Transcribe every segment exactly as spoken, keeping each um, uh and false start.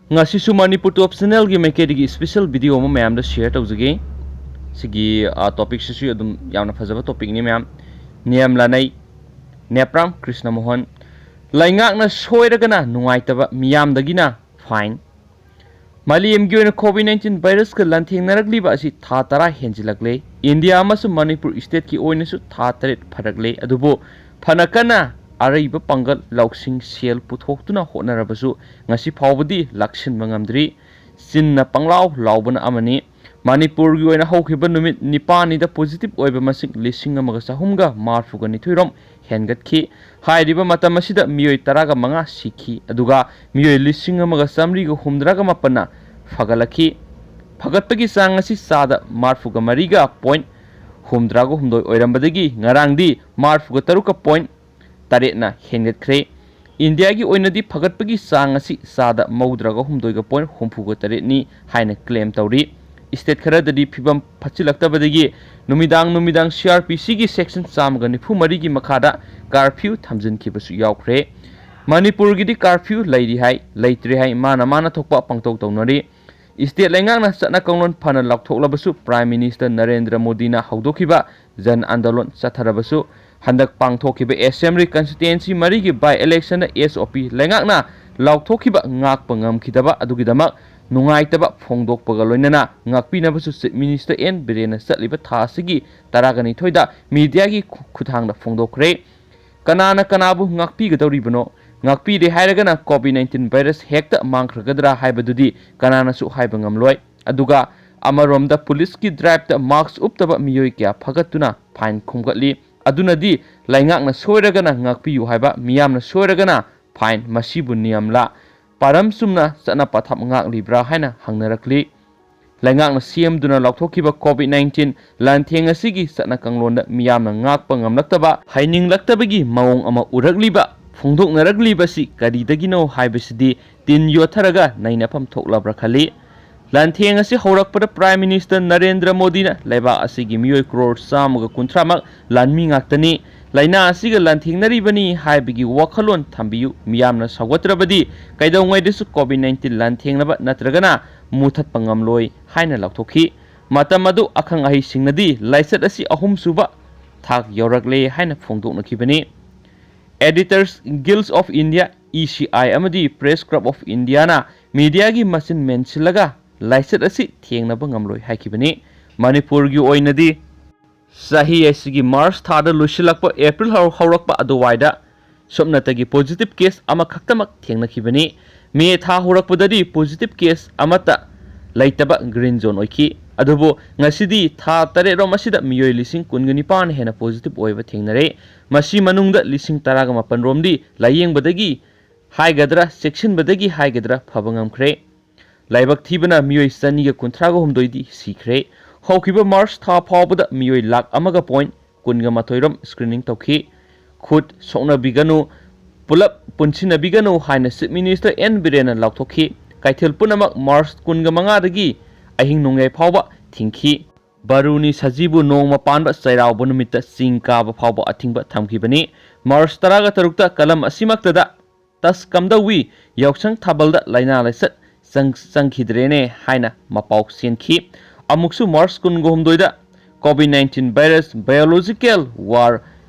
ꯉꯁꯤꯁꯨ ꯃꯅꯤꯄꯨꯔ ꯇꯣꯞ ꯆꯦꯅꯦꯜꯒꯤ ꯃꯥꯏꯀꯩꯗꯒꯤ special video ꯑꯃ ꯃꯌꯥꯝꯗ ꯁꯤꯌꯔ ꯇꯧꯖꯒꯦ꯫ ꯁꯤꯒꯤ ꯇꯣꯄꯤꯛꯁꯤꯁꯨ ꯑꯗꯨꯝ ꯌꯥꯝꯅ ꯐꯖꯕ ꯇꯣꯄꯤꯛꯅꯤ ꯃꯌꯥꯝ꯫ ꯅꯤꯌꯝ ꯂꯥꯅꯩ, ꯅꯦꯄ꯭ꯔꯥꯝ ꯀ꯭ꯔꯤꯁꯅ ꯃꯣꯍꯟ꯫ ꯂꯩꯉꯥꯛꯅ ꯁꯣꯏꯔꯒꯅ ꯅꯨꯡꯉꯥꯏꯇꯕ, ꯃꯤꯌꯥꯝꯗꯒꯤꯅ ꯐꯥꯏꯟ꯫ ꯃꯥꯂꯦꯝꯒꯤ ꯑꯣꯏꯅ ꯀꯣꯚꯤꯗ ꯅꯥꯏꯟꯇꯤꯟ ꯚꯥꯏꯔꯁꯀ ꯂꯥꯟꯊꯦꯡꯅꯔꯛꯂꯤꯕ ꯑꯁꯤ ꯊꯥ ꯇꯔꯥ ꯍꯦꯟꯖꯤꯜꯂꯛꯂꯦ꯫ ꯏꯟꯗꯤꯌꯥ ꯑꯃꯁꯨꯡ ꯃꯅꯤꯄꯨꯔ ꯏꯁꯇꯦꯠꯀꯤ ꯑꯣꯏꯅꯁꯨ ꯊꯥ ꯇꯔꯦꯠ ꯐꯥꯔꯛꯂꯦ꯫ ꯑꯗꯨꯕꯨ ꯐꯅ ꯀꯟꯅ ꯑꯔꯩꯕ ꯄꯥꯡꯒꯜ, ꯂꯧꯁꯤꯡ, ꯁꯦꯜ ꯄꯨꯊꯣꯛꯇꯨꯅ ꯍꯣꯠꯅꯔꯕꯁꯨ ꯉꯁꯤ ꯐꯥꯎꯕꯗꯤ ꯂꯥꯛꯁꯤꯟꯕ ꯉꯝꯗ꯭ꯔꯤ꯫ ꯆꯤꯟꯅ ꯄꯪꯂꯥꯎ ꯂꯥꯎꯕꯅ ꯑꯃꯅꯤ꯫ ꯃꯅꯤꯄꯨꯔꯒꯤ ꯑꯣꯏꯅ ꯍꯧꯈꯤꯕ ꯅꯨꯃꯤꯠ ꯅꯤꯄꯥꯟꯅꯤꯗ ꯄꯣꯖꯤꯇꯤꯚ ꯑꯣꯏꯕ ꯃꯁꯤꯡ ꯂꯤꯁꯤꯡ ꯑꯃꯒ ꯆꯍꯨꯝꯒ ꯃꯔꯤꯐꯨꯒ ꯅꯤꯊꯣꯏ ꯔꯣꯝ ꯍꯦꯟꯒꯠꯈꯤ꯫ ꯍꯥꯏꯔꯤꯕ ꯃꯇꯝ ꯑꯁꯤꯗ ꯃꯤꯑꯣꯏ ꯇꯔꯥꯒ ꯃꯉꯥ ꯁꯤꯈꯤ, ꯑꯗꯨꯒ ꯃꯤꯑꯣꯏ ꯂꯤꯁꯤꯡ ꯑꯃꯒ ꯆꯥꯃꯔꯤꯒ ꯍꯨꯝꯗ꯭ꯔꯥꯒ ꯃꯥꯄꯟꯅ ꯐꯒꯠꯂꯛꯈꯤ꯫ ꯐꯒꯠꯄꯒꯤ ꯆꯥꯡ ꯑꯁꯤ ꯆꯥꯗ ꯃꯔꯤꯐꯨꯒ ꯃꯔꯤꯒ ꯄꯣꯏꯟ ꯍꯨꯝꯗ꯭ꯔꯥꯒ ꯍꯨꯝꯗꯣꯏ ꯑꯣꯏꯔꯝꯕꯗꯒꯤ ꯉꯔꯥꯡꯗꯤ ꯃꯔꯤꯐꯨꯒ ꯇꯔꯨꯛꯀ ꯄꯣꯏꯟ ꯇꯔꯦꯠꯅ ꯍꯦꯟꯒꯠꯈ꯭ꯔꯦ꯫ ꯏꯟꯗꯤꯌꯥꯒꯤ ꯑꯣꯏꯅꯗꯤ ꯐꯒꯠꯄꯒꯤ ꯆꯥꯡ ꯑꯁꯤ ꯆꯥꯗ ꯃꯧꯗ꯭ꯔꯥꯒ ꯍꯨꯝꯗꯣꯏꯒ ꯄꯣꯏꯟ ꯍꯨꯝꯐꯨꯒ ꯇꯔꯦꯠꯅꯤ ꯍꯥꯏꯅ ꯀ꯭ꯂꯦꯝ ꯇꯧꯔꯤ꯫ ꯏꯁꯇꯦꯠ ꯈꯔꯗꯗꯤ ꯐꯤꯕꯝ ꯐꯠꯆꯤꯜꯂꯛꯇꯕꯗꯒꯤ ꯅꯨꯃꯤꯗꯥꯡ ꯅꯨꯃꯤꯗꯥꯡ ꯁꯤ ꯑꯥꯔ ꯄꯤ ꯁꯤꯒꯤ ꯁꯦꯛꯁꯟ ꯆꯥꯝꯃꯒ ꯅꯤꯐꯨ ꯃꯔꯤꯒꯤ ꯃꯈꯥꯗ ꯀꯥꯔꯐ꯭ꯌꯨ ꯊꯝꯖꯤꯟꯈꯤꯕꯁꯨ ꯌꯥꯎꯈ꯭ꯔꯦ꯫ ꯃꯅꯤꯄꯨꯔꯒꯤꯗꯤ ꯀꯥꯔꯐ꯭ꯌꯨ ꯂꯩꯔꯤ ꯍꯥꯏ, ꯂꯩꯇ꯭ꯔꯦ ꯍꯥꯏ, ꯃꯥꯅ ꯃꯥꯅ ꯊꯣꯛꯄ ꯄꯪꯇꯧ ꯇꯧꯅꯔꯤ꯫ ꯏꯁꯇꯦꯠ ꯂꯩꯉꯥꯛꯅ ꯆꯠꯅ ꯀꯥꯡꯂꯣꯟ ꯐꯅ ꯂꯥꯎꯊꯣꯛꯂꯕꯁꯨ ꯄ꯭ꯔꯥꯏꯝ ꯃꯤꯅꯤꯁꯇꯔ ꯅꯔꯦꯟꯗ꯭ꯔ ꯃꯣꯗꯤꯅ ꯍꯧꯗꯣꯛꯈꯤꯕ ꯖꯟ ꯑꯟꯗꯣꯂꯟ ꯆꯠꯊꯔꯕꯁꯨ ꯍꯟꯗꯛ ꯄꯥꯡꯊꯣꯛꯈꯤꯕ ꯑꯦꯁꯦꯝꯕ꯭ꯂꯤ ꯀꯟꯁꯇꯤꯇ꯭ꯋꯦꯟꯁꯤ ꯃꯔꯤꯒꯤ ꯕꯥꯏ ꯏꯂꯦꯛꯁꯟꯗ ꯑꯦꯁ ꯑꯣ ꯄꯤ ꯂꯩꯉꯥꯛꯅ ꯂꯥꯎꯊꯣꯛꯈꯤꯕ ꯉꯥꯛꯄ ꯉꯝꯈꯤꯗꯕ ꯑꯗꯨꯒꯤꯗꯃꯛ ꯅꯨꯡꯉꯥꯏꯇꯕ ꯐꯣꯡꯗꯣꯛꯄꯒ ꯂꯣꯏꯅꯅ ꯉꯥꯛꯄꯤꯅꯕꯁꯨ ꯆꯤꯐ ꯃꯤꯅꯤꯁꯇꯔ ꯑꯦꯟ ꯕꯤꯔꯦꯟꯅ ꯆꯠꯂꯤꯕ ꯊꯥ ꯑꯁꯤꯒꯤ ꯇꯔꯥꯒ ꯅꯤꯊꯣꯏꯗ ꯃꯤꯗꯤꯌꯥꯒꯤ ꯈꯨ-, ꯈꯨꯠꯊꯥꯡꯗ ꯐꯣꯡꯗꯣꯛꯈ꯭ꯔꯦ꯫ ꯀꯅꯥꯅ ꯀꯅꯥꯕꯨ ꯉꯥꯛꯄꯤꯒꯗꯧꯔꯤꯕꯅꯣ? ꯉꯥꯛꯄꯤꯔꯦ ꯍꯥꯏꯔꯒꯅ ꯀꯣꯚꯤꯗ ꯅꯥꯏꯟꯇꯤꯟ ꯚꯥꯏꯔꯁ ꯍꯦꯛꯇ ꯃꯥꯡꯈ꯭ꯔꯒꯗ꯭ꯔꯥ ꯍꯥꯏꯕꯗꯨꯗꯤ ꯀꯅꯥꯅꯁꯨ ꯍꯥꯏꯕ ꯉꯝꯂꯣꯏ꯫ ꯑꯗꯨꯒ ꯑꯃꯔꯣꯝꯗ ꯄꯨꯂꯤꯁꯀꯤ ꯗ꯭ꯔꯥꯏꯚꯇ ꯃꯥꯛꯁ ꯎꯞꯇꯕ ꯃꯤꯑꯣꯏ ꯀꯌꯥ ꯐꯒꯠꯇꯨꯅ ꯐꯥꯏꯟ ꯈꯣꯝꯒꯠꯂꯤ꯫ ꯑꯗꯨꯅꯗꯤ ꯂꯩꯉꯥꯛꯅ ꯁꯣꯏꯔꯒꯅ ꯉꯥꯛꯄꯤꯌꯨ ꯍꯥꯏꯕ, ꯃꯤꯌꯥꯝꯅ ꯁꯣꯏꯔꯒꯅ ꯐꯥꯏꯟ, ꯃꯁꯤꯕꯨ ꯅꯤꯌꯝꯂꯥ? ꯄꯥꯔꯝ ꯆꯨꯝꯅ ꯆꯠꯅ ꯄꯊꯥꯞ ꯉꯥꯛꯂꯤꯕ꯭ꯔꯥ ꯍꯥꯏꯅ ꯍꯪꯅꯔꯛꯂꯤ꯫ ꯂꯩꯉꯥꯛꯅ ꯁꯦꯝꯗꯨꯅ ꯂꯥꯎꯊꯣꯛꯈꯤꯕ ꯀꯣꯚꯤꯗ ꯅꯥꯏꯟꯇꯤꯟ ꯂꯥꯟꯊꯦꯡ ꯑꯁꯤꯒꯤ ꯆꯠꯅ ꯀꯥꯡꯂꯣꯟꯗ ꯃꯤꯌꯥꯝꯅ ꯉꯥꯛꯄ ꯉꯝꯂꯛꯇꯕ, ꯍꯩꯅꯤꯡꯂꯛꯇꯕꯒꯤ ꯃꯑꯣꯡ ꯑꯃ ꯎꯔꯛꯂꯤꯕ, ꯐꯣꯡꯗꯣꯛꯅꯔꯛꯂꯤꯕꯁꯤ ꯀꯔꯤꯗꯒꯤꯅꯣ ꯍꯥꯏꯕꯁꯤꯗꯤ ꯇꯤꯟ ꯌꯣꯠꯊꯔꯒ ꯅꯩꯅꯐꯝ ꯊꯣꯛꯂꯕ꯭ꯔꯥ ꯈꯜꯂꯤ꯫ ꯂꯥꯟꯊꯦꯡ ꯑꯁꯤ ꯍꯧꯔꯛꯄꯗ ꯄ꯭ꯔꯥꯏꯝ ꯃꯤꯅꯤꯁꯇꯔ ꯅꯔꯦꯟꯗ꯭ꯔ ꯃꯣꯗꯤꯅ ꯂꯩꯕꯥꯛ ꯑꯁꯤꯒꯤ ꯃꯤꯑꯣꯏ ꯀ꯭ꯔꯣꯔ ꯆꯥꯝꯃꯒ ꯀꯨꯟꯊ꯭ꯔꯥꯃꯛ ꯂꯥꯟꯃꯤ ꯉꯥꯛꯇꯅꯤ, ꯂꯥꯏꯅꯥ ꯑꯁꯤꯒ ꯂꯥꯟꯊꯦꯡꯅꯔꯤꯕꯅꯤ ꯍꯥꯏꯕꯒꯤ ꯋꯥꯈꯜꯂꯣꯟ ꯊꯝꯕꯤꯌꯨ꯫ ꯃꯤꯌꯥꯝꯅ ꯁꯧꯒꯠꯇ꯭ꯔꯕꯗꯤ ꯀꯩꯗꯧꯉꯩꯗꯁꯨ ꯀꯣꯚꯤꯗ ꯅꯥꯏꯟꯇꯤꯟ ꯂꯥꯟꯊꯦꯡꯅꯕ ꯅꯠꯇ꯭ꯔꯒꯅ ꯃꯨꯊꯠꯄ ꯉꯝꯂꯣꯏ ꯍꯥꯏꯅ ꯂꯥꯎꯊꯣꯛꯈꯤ꯫ ꯃꯇꯝ ꯑꯗꯨ ꯑꯈꯪ ꯑꯍꯩꯁꯤꯡꯅꯗꯤ ꯂꯥꯏꯆꯠ ꯑꯁꯤ ꯑꯍꯨꯝꯁꯨꯕ ꯊꯥꯛ ꯌꯧꯔꯛꯂꯦ ꯍꯥꯏꯅ ꯐꯣꯡꯗꯣꯛꯅꯈꯤꯕꯅꯤ꯫ Editors Guild of India, E C I, ꯑꯃꯗꯤ Press Club of Indiaꯅ ꯃꯤꯗꯤꯌꯥꯒꯤ ꯃꯆꯤꯟ ꯃꯦꯟꯁꯤꯜꯂꯒ ꯂꯥꯏꯆꯠ ꯑꯁꯤ ꯊꯦꯡꯅꯕ ꯉꯝꯂꯣꯏ ꯍꯥꯏꯈꯤꯕꯅꯤ꯫ ꯃꯅꯤꯄꯨꯔꯒꯤ ꯑꯣꯏꯅꯗꯤ ꯆꯍꯤ ꯑꯁꯤꯒꯤ ꯃꯥꯔꯆ ꯊꯥꯗ ꯂꯣꯏꯁꯤꯜꯂꯛꯄ ꯑꯦꯄ꯭ꯔꯤꯜ ꯍꯧ-, ꯍꯧꯔꯛꯄ ꯑꯗꯨꯋꯥꯏꯗ ꯁꯨꯞꯅꯇꯒꯤ ꯄꯣꯖꯤꯇꯤꯚ ꯀꯦꯁ ꯑꯃꯈꯛꯇꯃꯛ ꯊꯦꯡꯅꯈꯤꯕꯅꯤ꯫ ꯃꯦ ꯊꯥ ꯍꯧꯔꯛꯄꯗꯗꯤ ꯄꯣꯖꯤꯇꯤꯚ ꯀꯦꯁ ꯑꯃꯠꯇ ꯂꯩꯇꯕ ꯒ꯭ꯔꯤꯟ ꯖꯣꯟ ꯑꯣꯏꯈꯤ꯫ ꯑꯗꯨꯕꯨ ꯉꯁꯤꯗꯤ ꯊꯥ ꯇꯔꯦꯠꯔꯣꯝ ꯑꯁꯤꯗ ꯃꯤꯑꯣꯏ ꯂꯤꯁꯤꯡ ꯀꯨꯟꯒ ꯅꯤꯄꯥꯟ ꯍꯦꯟꯅ ꯄꯣꯖꯤꯇꯤꯚ ꯑꯣꯏꯕ ꯊꯦꯡꯅꯔꯦ꯫ ꯃꯁꯤ ꯃꯅꯨꯡꯗ ꯂꯤꯁꯤꯡ ꯇꯔꯥꯒ ꯃꯥꯄꯟ ꯔꯣꯝꯗꯤ ꯂꯥꯏꯌꯦꯡꯕꯗꯒꯤ ꯍꯥꯏꯒꯗ꯭ꯔꯥ, ꯆꯦꯛꯁꯤꯟꯕꯗꯒꯤ ꯍꯥꯏꯒꯗ꯭ꯔꯥ, ꯐꯕ ꯉꯝꯈ꯭ꯔꯦ꯫ ꯂꯥꯏꯕꯛ ꯊꯤꯕꯅ ꯃꯤꯑꯣꯏ ꯆꯅꯤꯒ ꯀꯨꯟꯊ꯭ꯔꯥꯒ ꯍꯨꯝꯗꯣꯏꯗꯤ ꯁꯤꯈ꯭ꯔꯦ꯫ ꯍꯧꯈꯤꯕ ꯃꯥꯔꯆ ꯊꯥ ꯐꯥꯎꯕꯗ ꯃꯤꯑꯣꯏ ꯂꯥꯈ ꯑꯃꯒ ꯄꯣꯏꯟ ꯀꯨꯟꯒ ꯃꯥꯊꯣꯏ ꯔꯣꯝ ꯁ꯭ꯀ꯭ꯔꯤꯅꯤꯡ ꯇꯧꯈꯤ꯫ ꯈꯨꯠ ꯁꯣꯛꯅꯕꯤꯒꯅꯨ, ꯄꯨꯂꯞ ꯄꯨꯟꯁꯤꯟꯅꯕꯤꯒꯅꯨ ꯍꯥꯏꯅ ꯆꯤꯐ ꯃꯤꯅꯤꯁꯇꯔ ꯑꯦꯟ ꯕꯤꯔꯦꯟꯅ ꯂꯥꯎꯊꯣꯛꯈꯤ꯫ ꯀꯩꯊꯦꯜ ꯄꯨꯝꯅꯃꯛ ꯃꯥꯔꯆ ꯀꯨꯟꯒ ꯃꯉꯥꯗꯒꯤ ꯑꯍꯤꯡ ꯅꯣꯡꯌꯥꯏ ꯐꯥꯎꯕ ꯊꯤꯡꯈꯤ꯫ ꯕꯥꯔꯨꯅꯤ ꯁꯖꯤꯕꯨ ꯅꯣꯡꯃ ꯄꯥꯟꯕ ꯆꯩꯔꯥꯎꯕ ꯅꯨꯃꯤꯠꯇ ꯆꯤꯡ ꯀꯥꯕ ꯐꯥꯎꯕ ꯑꯊꯤꯡꯕ ꯊꯝꯈꯤꯕꯅꯤ꯫ ꯃꯥꯔꯆ ꯇꯔꯥꯒ ꯇꯔꯨꯛꯇ ꯀꯂꯝ ꯑꯁꯤꯃꯛꯇꯗ ꯇꯁ ꯀꯝꯗꯧꯋꯤ, ꯌꯥꯎꯁꯪ ꯊꯥꯕꯜꯗ ꯂꯥꯏꯅꯥ ꯂꯥꯏꯆꯠ ꯆꯪ-, ꯆꯪꯈꯤꯗ꯭ꯔꯦꯅꯦ ꯍꯥꯏꯅ ꯃꯄꯥꯎ ꯆꯦꯟꯈꯤ꯫ ꯑꯃꯨꯛꯁꯨ ꯃꯥꯔꯆ ꯀꯨꯟꯒ ꯍꯨꯝꯗꯣꯏꯗ COVID nineteen virus biological war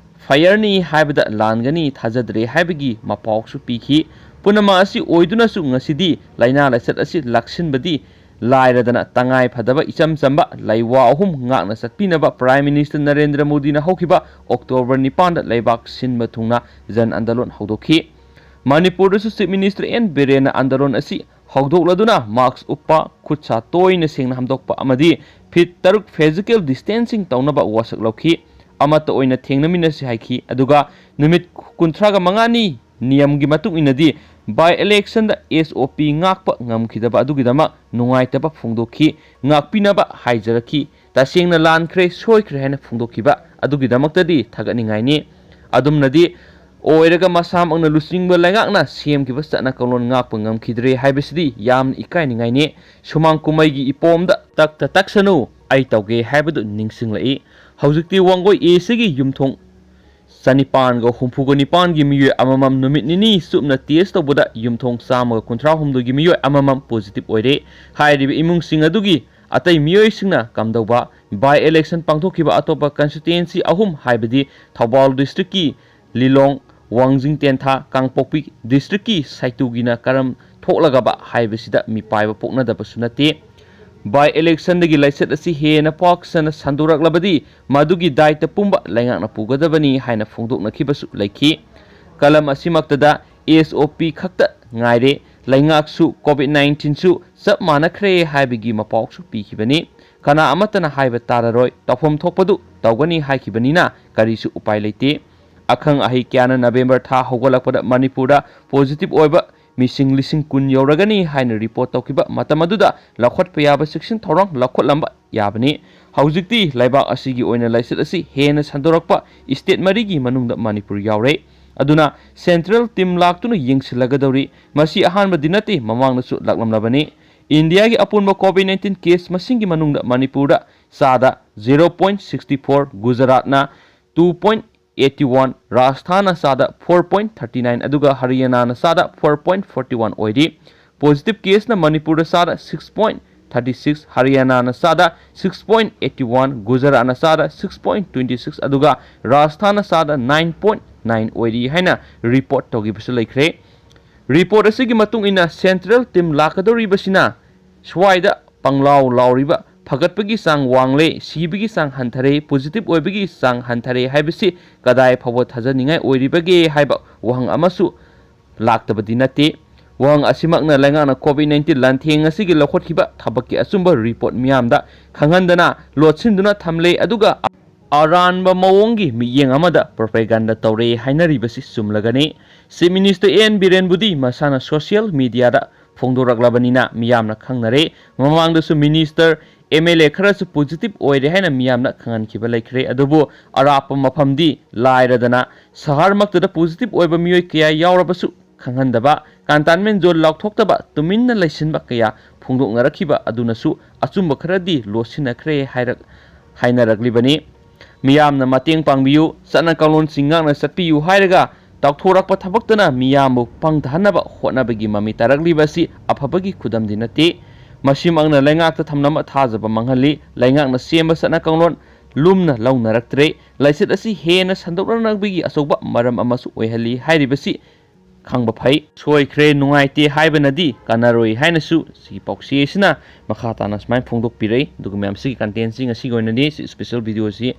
ꯐꯌꯔꯅꯤ ꯍꯥꯏꯕꯗ ꯂꯥꯟꯒꯅꯤ ꯊꯥꯖꯗ꯭ꯔꯦ ꯍꯥꯏꯕꯒꯤ ꯃꯄꯥꯎꯁꯨ ꯄꯤꯈꯤ꯫ ꯄꯨꯝꯅꯃꯛ ꯑꯁꯤ ꯑꯣꯏꯗꯨꯅꯁꯨ ꯉꯁꯤꯗꯤ ꯂꯥꯏꯅꯥ ꯂꯥꯏꯆꯠ ꯑꯁꯤ ꯂꯥꯛꯁꯤꯟꯕꯗꯤ ꯂꯥꯏꯔꯗꯅ ꯇꯉꯥꯏ ꯐꯗꯕ ꯏꯆꯝ ꯆꯝꯕ ꯂꯩꯋꯥ ꯑꯍꯨꯝ ꯉꯥꯛꯅ ꯆꯠꯄꯤꯅꯕ ꯄ꯭ꯔꯥꯏꯝ ꯃꯤꯅꯤꯁꯇꯔ ꯅꯔꯦꯟꯗ꯭ꯔ ꯃꯣꯗꯤꯅ ꯍꯧꯈꯤꯕ ꯑꯣꯛꯇꯣꯕꯔ ꯅꯤꯄꯥꯟꯗ ꯂꯩꯕꯥꯛ ꯁꯤꯟꯕ ꯊꯨꯡꯅ ꯖꯟ ꯑꯟꯗꯣꯂꯟ ꯍꯧꯗꯣꯛꯈꯤ꯫ ꯃꯅꯤꯄꯨꯔꯗꯁꯨ ꯆꯤꯐ ꯃꯤꯅꯤꯁꯇꯔ ꯑꯦꯟ ꯕꯤꯔꯦꯟꯅ ꯑꯟꯗꯣꯂꯟ ꯑꯁꯤ ꯍꯧꯗꯣꯛꯂꯗꯨꯅ ꯃꯥꯛꯁ ꯎꯞꯄ, ꯈꯨꯠ ꯁꯥ ꯇꯣꯏꯅ ꯁꯦꯡꯅ ꯍꯥꯝꯗꯣꯛꯄ ꯑꯃꯗꯤ ꯐꯤꯠ ꯇꯔꯨꯛ ꯐꯤꯖꯤꯀꯦꯜ ꯗꯤꯁꯇꯦꯟꯁꯤꯡ ꯇꯧꯅꯕ ꯋꯥꯁꯛ ꯂꯧꯈꯤ꯫ ꯑꯃꯠꯇ ꯑꯣꯏꯅ ꯊꯦꯡꯅꯃꯤꯟꯅꯁꯤ ꯍꯥꯏꯈꯤ꯫ ꯑꯗꯨꯒ ꯅꯨꯃꯤꯠ ꯀꯨꯟꯊ꯭ꯔꯥꯒ ꯃꯉꯥꯅꯤ ꯅꯤꯌꯝꯒꯤ ꯃꯇꯨꯡ ꯏꯟꯅꯗꯤ ꯕꯥꯏ ꯏꯂꯦꯛꯁꯟꯗ ꯑꯦꯁ ꯑꯣ ꯄꯤ ꯉꯥꯛꯄ ꯉꯝꯈꯤꯗꯕ ꯑꯗꯨꯒꯤꯗꯃꯛ ꯅꯨꯡꯉꯥꯏꯇꯕ ꯐꯣꯡꯗꯣꯛꯈꯤ꯫ ꯉꯥꯛꯄꯤꯅꯕ ꯍꯥꯏꯖꯔꯛꯈꯤ꯫ ꯇꯁꯦꯡꯅ ꯂꯥꯟꯈ꯭ꯔꯦ, ꯁꯣꯏꯈ꯭ꯔꯦ ꯍꯥꯏꯅ ꯐꯣꯡꯗꯣꯛꯈꯤꯕ ꯑꯗꯨꯒꯤꯗꯃꯛꯇꯗꯤ ꯊꯥꯒꯠꯅꯤꯡꯉꯥꯏꯅꯤ꯫ ꯑꯗꯨꯝꯅꯗꯤ ꯑꯣꯏꯔꯒ ꯃꯁꯥꯃꯛꯅ ꯂꯨꯆꯤꯡꯕ ꯂꯩꯉꯥꯛꯅ ꯁꯦꯝꯈꯤꯕ ꯆꯠꯅ ꯀꯥꯡꯂꯣꯟ ꯉꯥꯛꯄ ꯉꯝꯈꯤꯗ꯭ꯔꯦ ꯍꯥꯏꯕꯁꯤꯗꯤ ꯌꯥꯝꯅ ꯏꯀꯥꯏꯅꯤꯡꯉꯥꯏꯅꯤ꯫ ꯁꯨꯃꯥꯡ ꯀꯨꯝꯍꯩꯒꯤ ꯏꯄꯣꯝꯗ ꯇꯛꯇ ꯇꯛꯁꯅꯨ, ꯑꯩ ꯇꯧꯒꯦ ꯍꯥꯏꯕꯗꯨ ꯅꯤꯡꯁꯤꯡꯂꯛꯏ꯫ ꯍꯧꯖꯤꯛꯇꯤ ꯋꯥꯡꯒꯣꯏ ꯑꯦ ꯁꯤꯒꯤ ꯌꯨꯝꯊꯣꯡ ꯆꯅꯤꯄꯥꯟꯒ ꯍꯨꯝꯐꯨꯒ ꯅꯤꯄꯥꯟꯒꯤ ꯃꯤꯑꯣꯏ ꯑꯃꯃꯝ ꯅꯨꯃꯤꯠ ꯅꯤꯅꯤ ꯆꯨꯞꯅ ꯇꯦꯁ ꯇꯧꯕꯗ ꯌꯨꯝꯊꯣꯡ ꯆꯥꯝꯃꯒ ꯀꯨꯟꯊ꯭ꯔꯥ ꯍꯨꯝꯗꯣꯏꯒꯤ ꯃꯤꯑꯣꯏ ꯑꯃꯃꯝ ꯄꯣꯖꯤꯇꯤꯚ ꯑꯣꯏꯔꯦ꯫ ꯍꯥꯏꯔꯤꯕ ꯏꯃꯨꯡꯁꯤꯡ ꯑꯗꯨꯒꯤ ꯑꯇꯩ ꯃꯤꯑꯣꯏꯁꯤꯡꯅ ꯀꯝꯗꯧꯕ? ꯕꯥꯏ ꯏꯂꯦꯛꯁꯟ ꯄꯥꯡꯊꯣꯛꯈꯤꯕ ꯑꯇꯣꯞꯄ ꯀꯟꯁꯇꯤꯇ꯭ꯋꯦꯟꯁꯤ ꯑꯍꯨꯝ, ꯍꯥꯏꯕꯗꯤ ꯊꯧꯕꯥꯜ ꯗꯤꯁꯇ꯭ꯔꯤꯛꯀꯤ ꯂꯤꯂꯣꯡ, ꯋꯥꯡꯖꯤꯡ ꯇꯦꯟꯊꯥ, ꯀꯥꯡꯄꯣꯛꯄꯤ ꯗꯤꯁꯇ꯭ꯔꯤꯛꯀꯤ ꯁꯥꯏꯇꯨꯒꯤꯅ ꯀꯔꯝ ꯊꯣꯛꯂꯒꯕ ꯍꯥꯏꯕꯁꯤꯗ ꯃꯤꯄꯥꯏꯕ ꯄꯣꯛꯅꯗꯕꯁꯨ ꯅꯠꯇꯦ꯫ ꯕꯥꯏ ꯏꯂꯦꯛꯁꯟꯗꯒꯤ ꯂꯥꯏꯆꯠ ꯑꯁꯤ ꯍꯦꯟꯅ ꯄꯥꯛ ꯁꯟꯅ ꯁꯟꯗꯣꯔꯛꯂꯕꯗꯤ ꯃꯗꯨꯒꯤ ꯗꯥꯏꯇ ꯄꯨꯝꯕ ꯂꯩꯉꯥꯛꯅ ꯄꯨꯒꯗꯕꯅꯤ ꯍꯥꯏꯅ ꯐꯣꯡꯗꯣꯛꯅꯈꯤꯕꯁꯨ ꯂꯩꯈꯤ꯫ ꯀꯂꯝ ꯑꯁꯤꯃꯛꯇꯗ ꯑꯦꯁ ꯑꯣ ꯄꯤ ꯈꯛꯇ ꯉꯥꯏꯔꯦ, ꯂꯩꯉꯥꯛꯁꯨ ꯀꯣꯚꯤꯗ ꯅꯥꯏꯟꯇꯤꯟꯁꯨ ꯆꯞ ꯃꯥꯟꯅꯈ꯭ꯔꯦ ꯍꯥꯏꯕꯒꯤ ꯃꯄꯥꯎꯁꯨ ꯄꯤꯈꯤꯕꯅꯤ꯫ ꯀꯅꯥ ꯑꯃꯠꯇꯅ ꯍꯥꯏꯕ ꯇꯥꯔꯔꯣꯏ, ꯇꯧꯐꯝ ꯊꯣꯛꯄꯗꯨ ꯇꯧꯒꯅꯤ ꯍꯥꯏꯈꯤꯕꯅꯤꯅ ꯀꯔꯤꯁꯨ ꯎꯄꯥꯏ ꯂꯩꯇꯦ꯫ ꯑꯈꯪ ꯑꯍꯩ ꯀꯌꯥꯅ ꯅꯕꯦꯝꯕꯔ ꯊꯥ ꯍꯧꯒꯠꯂꯛꯄꯗ ꯃꯅꯤꯄꯨꯔꯗ ꯄꯣꯖꯤꯇꯤꯚ ꯑꯣꯏꯕ ꯃꯤꯁꯤꯡ ꯂꯤꯁꯤꯡ ꯀꯨꯟ ꯌꯧꯔꯒꯅꯤ ꯍꯥꯏꯅ ꯔꯤꯄꯣꯔꯠ ꯇꯧꯈꯤꯕ ꯃꯇꯝ ꯑꯗꯨꯗ ꯂꯧꯈꯠꯄ ꯌꯥꯕ ꯆꯦꯛꯁꯤꯟ ꯊꯧꯔꯥꯡ ꯂꯧꯈꯠꯂꯝꯕ ꯌꯥꯕꯅꯤ꯫ ꯍꯧꯖꯤꯛꯇꯤ ꯂꯩꯕꯥꯛ ꯑꯁꯤꯒꯤ ꯑꯣꯏꯅ ꯂꯥꯏꯆꯠ ꯑꯁꯤ ꯍꯦꯟꯅ ꯁꯟꯗꯣꯔꯛꯄ ꯁ꯭ꯇꯦꯠ ꯃꯔꯤꯒꯤ ꯃꯅꯨꯡꯗ ꯃꯅꯤꯄꯨꯔ ꯌꯥꯎꯔꯦ꯫ ꯑꯗꯨꯅ ꯁꯦꯟꯇ꯭ꯔꯦꯜ ꯇꯤꯝ ꯂꯥꯛꯇꯨꯅ ꯌꯦꯡꯁꯤꯜꯂꯒꯗꯧꯔꯤ꯫ ꯃꯁꯤ ꯑꯍꯥꯟꯕꯗꯤ ꯅꯠꯇꯦ, ꯃꯃꯥꯡꯗꯁꯨ ꯂꯥꯛꯂꯝꯂꯕꯅꯤ꯫ ꯏꯟꯗꯤꯌꯥꯒꯤ ꯑꯄꯨꯟꯕ ꯀꯣꯚꯤꯗ ꯅꯥꯏꯟꯇꯤꯟ ꯀꯦꯁ ꯃꯁꯤꯡꯒꯤ ꯃꯅꯨꯡꯗ ꯃꯅꯤꯄꯨꯔꯗ ꯆꯥꯗ zero point sixty four, ꯒꯨꯖꯔꯥꯠꯅ two point eighty one, ꯔꯥꯖꯁꯊꯥꯟꯅ ꯆꯥꯗ four point thirty nine, ꯑꯗꯨꯒ ꯍꯔꯤꯌꯥꯅꯥꯅ ꯆꯥꯗ four point forty one ꯑꯣꯏꯔꯤ꯫ ꯄꯣꯖꯤꯇꯤꯚ ꯀꯦꯁꯅ ꯃꯅꯤꯄꯨꯔꯗ ꯆꯥꯗ six point thirty six, ꯍꯔꯤꯌꯥꯅꯥꯅ ꯆꯥꯗ six point eighty one, ꯒꯨꯖꯔꯥꯠꯅ ꯆꯥꯗ six point twenty six, ꯑꯗꯨꯒ ꯔꯥꯖꯁꯊꯥꯟꯅ ꯆꯥꯗ nine point nine ꯑꯣꯏꯔꯤ ꯍꯥꯏꯅ ꯔꯤꯄꯣꯔꯠ ꯇꯧꯈꯤꯕꯁꯨ ꯂꯩꯈ꯭ꯔꯦ꯫ ꯔꯤꯄꯣꯔꯠ ꯑꯁꯤꯒꯤ ꯃꯇꯨꯡ ꯏꯟꯅ ꯁꯦꯟꯇ꯭ꯔꯦꯜ ꯇꯤꯝ ꯂꯥꯛꯀꯗꯧꯔꯤꯕꯁꯤꯅ ꯁ꯭ꯋꯥꯏꯗ ꯄꯪꯂꯥꯎ ꯂꯥꯎꯔꯤꯕ ꯐꯒꯠꯄꯒꯤ ꯆꯥꯡ ꯋꯥꯡꯂꯦ, ꯁꯤꯕꯒꯤ ꯆꯥꯡ ꯍꯟꯊꯔꯦ, ꯄꯣꯖꯤꯇꯤꯚ ꯑꯣꯏꯕꯒꯤ ꯆꯥꯡ ꯍꯟꯊꯔꯦ ꯍꯥꯏꯕꯁꯤ ꯀꯗꯥꯏ ꯐꯥꯎꯕ ꯊꯥꯖꯅꯤꯡꯉꯥꯏ ꯑꯣꯏꯔꯤꯕꯒꯦ ꯍꯥꯏꯕ ꯋꯥꯍꯪ ꯑꯃꯁꯨ ꯂꯥꯛꯇꯕꯗꯤ ꯅꯠꯇꯦ꯫ ꯋꯥꯍꯪ ꯑꯁꯤꯃꯛꯅ ꯂꯩꯉꯥꯛꯅ ꯀꯣꯚꯤꯗ ꯅꯥꯏꯟꯇꯤꯟ ꯂꯥꯟꯊꯦꯡ ꯑꯁꯤꯒꯤ ꯂꯧꯈꯠꯈꯤꯕ ꯊꯕꯛꯀꯤ ꯑꯆꯨꯝꯕ ꯔꯤꯄꯣꯔꯠ ꯃꯤꯌꯥꯝꯗ ꯈꯪꯍꯟꯗꯅ ꯂꯣꯠꯁꯤꯟꯗꯨꯅ ꯊꯝꯂꯦ, ꯑꯗꯨꯒ ꯑꯔꯥꯟꯕ ꯃꯑꯣꯡꯒꯤ ꯃꯤꯠꯌꯦꯡ ꯑꯃꯗ ꯄ꯭ꯔꯣꯄꯦꯒꯥꯟꯗꯥ ꯇꯧꯔꯦ ꯍꯥꯏꯅꯔꯤꯕꯁꯤ ꯆꯨꯝꯂꯒꯅꯤ꯫ ꯆꯤꯐ ꯃꯤꯅꯤꯁꯇꯔ ꯑꯦꯟ ꯕꯤꯔꯦꯟꯕꯨꯗꯤ ꯃꯁꯥꯅ ꯁꯣꯁꯤꯌꯦꯜ ꯃꯤꯗꯤꯌꯥꯗ ꯐꯣꯡꯗꯣꯔꯛꯂꯕꯅꯤꯅ ꯃꯤꯌꯥꯝꯅ ꯈꯪꯅꯔꯦ꯫ ꯃꯃꯥꯡꯗꯁꯨ ꯃꯤꯅꯤꯁꯇꯔ, ꯑꯦꯝ ꯑꯦꯜ ꯑꯦ ꯈꯔꯁꯨ ꯄꯣꯖꯤꯇꯤꯚ ꯑꯣꯏꯔꯦ ꯍꯥꯏꯅ ꯃꯤꯌꯥꯝꯅ ꯈꯪꯍꯟꯈꯤꯕ ꯂꯩꯈ꯭ꯔꯦ꯫ ꯑꯗꯨꯕꯨ ꯑꯔꯥꯞꯄ ꯃꯐꯝꯗꯤ ꯂꯥꯏꯔꯗꯅ ꯁꯍꯔꯃꯛꯇꯗ ꯄꯣꯖꯤꯇꯤꯚ ꯑꯣꯏꯕ ꯃꯤꯑꯣꯏ ꯀꯌꯥ ꯌꯥꯎꯔꯕꯁꯨ ꯈꯪꯍꯟꯗꯕ, ꯀꯟꯇꯦꯟꯃꯦꯟ ꯖꯣꯟ ꯂꯥꯎꯊꯣꯛꯇꯕ, ꯇꯨꯃꯤꯟꯅ ꯂꯩꯁꯤꯟꯕ ꯀꯌꯥ ꯐꯣꯡꯗꯣꯛꯅꯔꯛꯈꯤꯕ ꯑꯗꯨꯅꯁꯨ ꯑꯆꯨꯝꯕ ꯈꯔꯗꯤ ꯂꯣꯠꯁꯤꯟꯅꯈ꯭ꯔꯦ ꯍꯥꯏꯔꯛ-, ꯍꯥꯏꯅꯔꯛꯂꯤꯕꯅꯤ꯫ ꯃꯤꯌꯥꯝꯅ ꯃꯇꯦꯡ ꯄꯥꯡꯕꯤꯌꯨ, ꯆꯠꯅ ꯀꯥꯡꯂꯣꯟꯁꯤꯡ ꯉꯥꯛꯅ ꯆꯠꯄꯤꯌꯨ ꯍꯥꯏꯔꯒ ꯇꯥꯎꯊꯣꯔꯛꯄ ꯊꯕꯛꯇꯅ ꯃꯤꯌꯥꯝꯕꯨ ꯄꯪꯊꯍꯟꯅꯕ ꯍꯣꯠꯅꯕꯒꯤ ꯃꯃꯤ ꯇꯥꯔꯛꯂꯤꯕ ꯑꯁꯤ ꯑꯐꯕꯒꯤ ꯈꯨꯗꯝꯗꯤ ꯅꯠꯇꯦ꯫ ꯃꯁꯤꯃꯛꯅ ꯂꯩꯉꯥꯛꯇ ꯊꯝꯅꯕ ꯊꯥꯖꯕ ꯃꯥꯡꯍꯜꯂꯤ꯫ ꯂꯩꯉꯥꯛꯅ ꯁꯦꯝꯕ ꯆꯠꯅ ꯀꯥꯡꯂꯣꯟ ꯂꯨꯝꯅ ꯂꯧꯅꯔꯛꯇ꯭ꯔꯦ꯫ ꯂꯥꯏꯆꯠ ꯑꯁꯤ ꯍꯦꯟꯅ ꯁꯟꯗꯣꯛꯅꯅꯕꯒꯤ ꯑꯆꯧꯕ ꯃꯔꯝ ꯑꯃꯁꯨ ꯑꯣꯏꯍꯜꯂꯤ ꯍꯥꯏꯔꯤꯕꯁꯤ ꯈꯪꯕ ꯐꯩ꯫ ꯁꯣꯏꯈ꯭ꯔꯦ, ꯅꯨꯡꯉꯥꯏꯇꯦ ꯍꯥꯏꯕꯅꯗꯤ ꯀꯥꯟꯅꯔꯣꯏ ꯍꯥꯏꯅꯁꯨ ꯁꯤꯒꯤ ꯄꯥꯎꯆꯦ ꯑꯁꯤꯅ ꯃꯈꯥ ꯇꯥꯅ ꯁꯨꯃꯥꯏꯅ ꯐꯣꯡꯗꯣꯛꯄꯤꯔꯛꯏ꯫ ꯑꯗꯨꯒ ꯃꯌꯥꯝ, ꯁꯤꯒꯤ ꯀꯟꯇꯦꯟꯁꯤ ꯉꯁꯤꯒꯤ ꯑꯣꯏꯅꯗꯤ ꯁꯤ ꯏꯁꯄꯦꯁꯦꯜ ꯚꯤꯗꯤꯑꯣ ꯑꯁꯤ,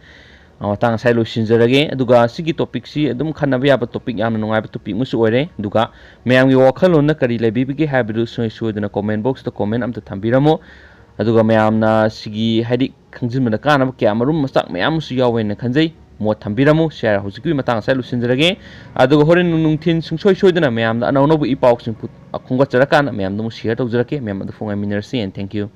ꯑ, ꯃꯇꯥꯡ ꯑꯁꯥꯏ ꯂꯣꯏꯁꯤꯟꯖꯔꯒꯦ꯫ ꯑꯗꯨꯒ ꯁꯤꯒꯤ ꯇꯣꯄꯤꯛꯁꯤ ꯑꯗꯨꯝ ꯈꯟꯅꯕ ꯌꯥꯕ ꯇꯣꯄꯤꯛ, ꯌꯥꯝꯅ ꯅꯨꯡꯉꯥꯏꯕ ꯇꯣꯄꯤꯛ ꯑꯃꯁꯨ ꯑꯣꯏꯔꯦ꯫ ꯑꯗꯨꯒ ꯃꯌꯥꯝꯒꯤ ꯋꯥꯈꯜꯂꯣꯟꯅ ꯀꯔꯤ ꯂꯩꯕꯤꯕꯒꯦ ꯍꯥꯏꯕꯗꯨ ꯁꯣꯏ ꯁꯣꯏꯗꯅ ꯀꯣꯃꯦꯟ ꯕꯣꯛꯁꯇ ꯀꯣꯃꯦꯟ ꯑꯝꯇ ꯊꯝꯕꯤꯔꯝꯃꯨ꯫ ꯑꯗꯨꯒ ꯃꯌꯥꯝꯅ ꯁꯤꯒꯤ, ꯍꯥꯏꯗꯤ, ꯈꯪꯖꯤꯟꯕꯗ ꯀꯥꯟꯅꯕ ꯀꯌꯥ ꯃꯔꯨꯝ ꯃꯆꯥꯛ ꯃꯌꯥꯝ ꯑꯃꯁꯨ ꯌꯥꯎꯋꯦꯅ ꯈꯟꯖꯩ꯫ ꯃꯣꯠ ꯊꯝꯕꯤꯔꯝꯃꯨ꯫ ꯁꯤ ꯍꯥꯏꯔ ꯍꯧꯖꯤꯛꯀꯤ ꯃꯇꯥꯡ ꯑꯁꯥꯏ ꯂꯣꯏꯁꯤꯟꯖꯔꯒꯦ꯫ ꯑꯗꯨꯒ ꯍꯣꯔꯦꯟ ꯅꯨꯡꯊꯤꯟ ꯁꯨꯡꯁꯣꯏ ꯁꯣꯏꯗꯅ ꯃꯌꯥꯝꯗ ꯑꯅꯧ ꯑꯅꯧꯕ ꯏ ꯄꯥꯎꯁꯤꯡ ꯄꯨ-, ꯈꯣꯝꯒꯠꯆꯔꯀꯥꯟꯗ ꯃꯌꯥꯝꯗ ꯑꯃꯨꯛ ꯁꯤꯌꯔ ꯇꯧꯖꯔꯛꯀꯦ꯫ ꯃꯌꯥꯝ ꯑꯗꯨ ꯐꯣꯡꯉꯥꯏꯃꯤꯟꯅꯔꯁꯤ꯫ And thank you꯫